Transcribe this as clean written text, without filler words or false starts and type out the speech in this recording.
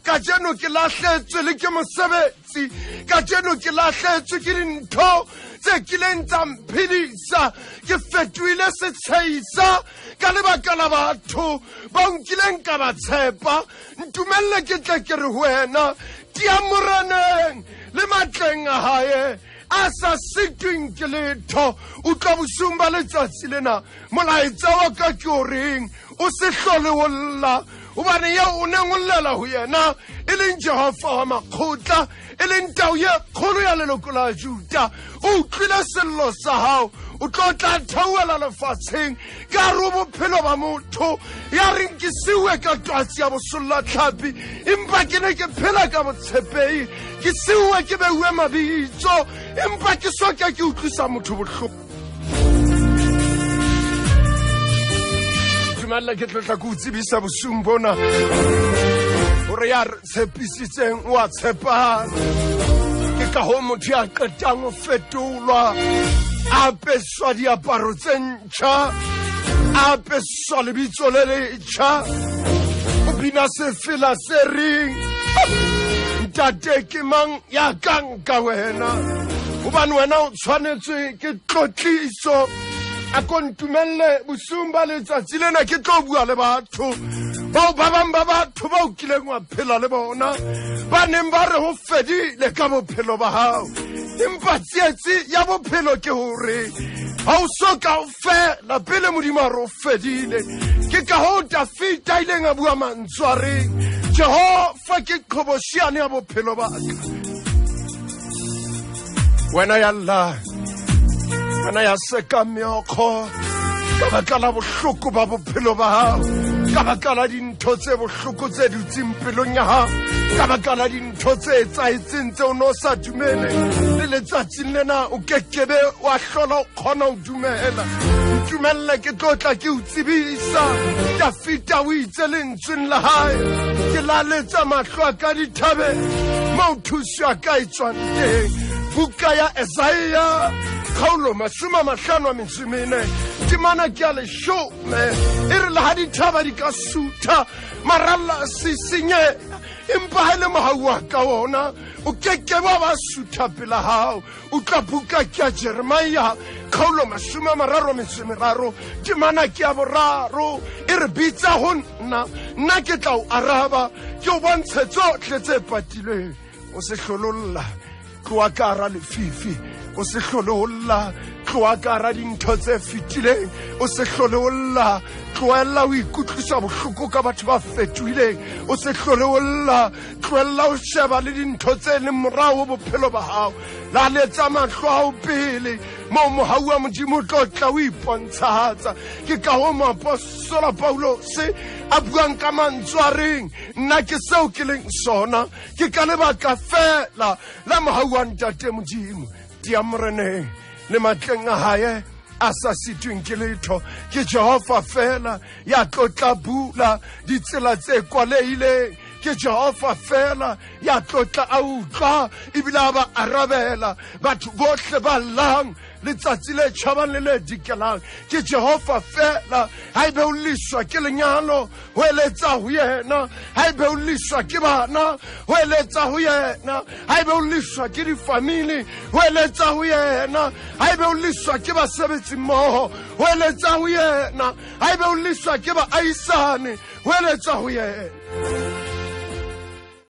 Kajeno ke lahletswe le ke mosebetsi, kajeno ke lahletswe ke dintho tse kileng tsa mphedisa, ke fetohile setshehisa ka lebaka la batho ba nkileng ka ba tshepa. Ntumelle ke tle ke re ho wena, tia moreneng le matleng a hae a sa sitweng ke letho. Utlwa bosiung ba letsatsi lena, molaetsa wa ka ke o reng, o se hlole o lla, hobane eo o neng o llela ho yena e leng Jehova wa makgotla, e leng tau ye kgolo ya leloko la Juda, o utlwile sello sa hao, o tlo tla theohela lefatsheng ka hare ho bophelo ba motho ya reng ke siuwe ka twatsi ya bosollatlhapi, empa ke ne ke phela ka botshepehi, ke siuwe ke beuwe mabitso, empa ke soka ke utlwisa motho bohloko. Dumella ke tlotla ke o tsebisa bosiung bona hore ya re tshepisitseng o a tshepahala. Ke ka hoo motho ya qetang ho fetolwa, a apeswa diaparo tse ntjha, a apeswa lebitso le letjha, o bina sefela se reng, ntate ke mang ya kang ka wena, hobane wena o tshwanetswe ke tlotliso. A ko ntumelle bosiung ba letsatsi lena ke tlo bua le batho bao ba bang ba batho ba o kileng wa phela le bona, ba neng ba re ho fedile ka bophelo ba hao, empa tsietsi ya bophelo ke hore ha o so ka o fela pele Modimo a re o fedile. Ke ka hoo Dafita a ileng a bua mantswe a reng, Jehova ke qhobosheane ya bophelo ba ka. Wena ya llang, wena ya seka meokgo ka baka la bohloko ba bophelo ba hao, ka baka la dintho tse bohloko tse dutseng pelong ya hao, ka baka la dintho tse etsahetseng tse o no sa dumele, le letsatsing lena o kekebe wa hlola o kgona ho dumela. Ntumelle ke tlo tla ke o tsebisa, Dafita o itse lentsweng la hae, ke laletsa mahlo a ka dithabeng moo thuso ya ka e tswang teng. Buka ya Esaia kgaolo 54, temana ke ya 10, e re le ha dithaba di ka sutha, maralla a sisinyeha, empa ha e le mohau wa ka ona o keke wa ba sutha pela hao. Utlwa buka ke ya Jeremia kgaolo 33, temana ke ya 3, e re bitsa ho nna, nna ke tla o araba, ke o bontshe tsohle tse patilweng. O se hlololla, tloha ka hara lefifi, o se hlole o lla, tloha ka hara dintho tse fetileng, o se hlole o lla, tlohella ho ikutlwisa bohloko ka batho ba fetohileng, o se hlole o lla, tlohella ho sheba le dintho tse leng morao ho bophelo ba hao. Laletsa mahlo a hao pele moo mohau wa Modimo o tlo tla o ipontshahatsa. Ke ka hoo moapostola Paulose a buang ka mantswe a reng, nna ke seo ke leng sona, ke ka lebaka fela la mohau wa Ntate Modimo. Tia moreneng le matleng a hae a sa sitweng ke letho. Ke Jehova fela ya tlo tla bula ditsela tse kwalehileng, ke Jehova fela ya tlo tla a utlwa ebile a ba arabela batho bohle ba llang letsatsi le tjhabang le le dikelang. Ke Jehova fela ha ebe o liswa ke lenyalo, ho eletsa ho yena, ha ebe o liswa ke bana, ho eletsa ho yena, ha ebe o liswa ke difamili, ho eletsa ho yena, ha ebe o liswa ke basebetsi mmoho, ho eletsa ho yena, ha ebe o liswa ke baahisane, ho eletsa ho yena.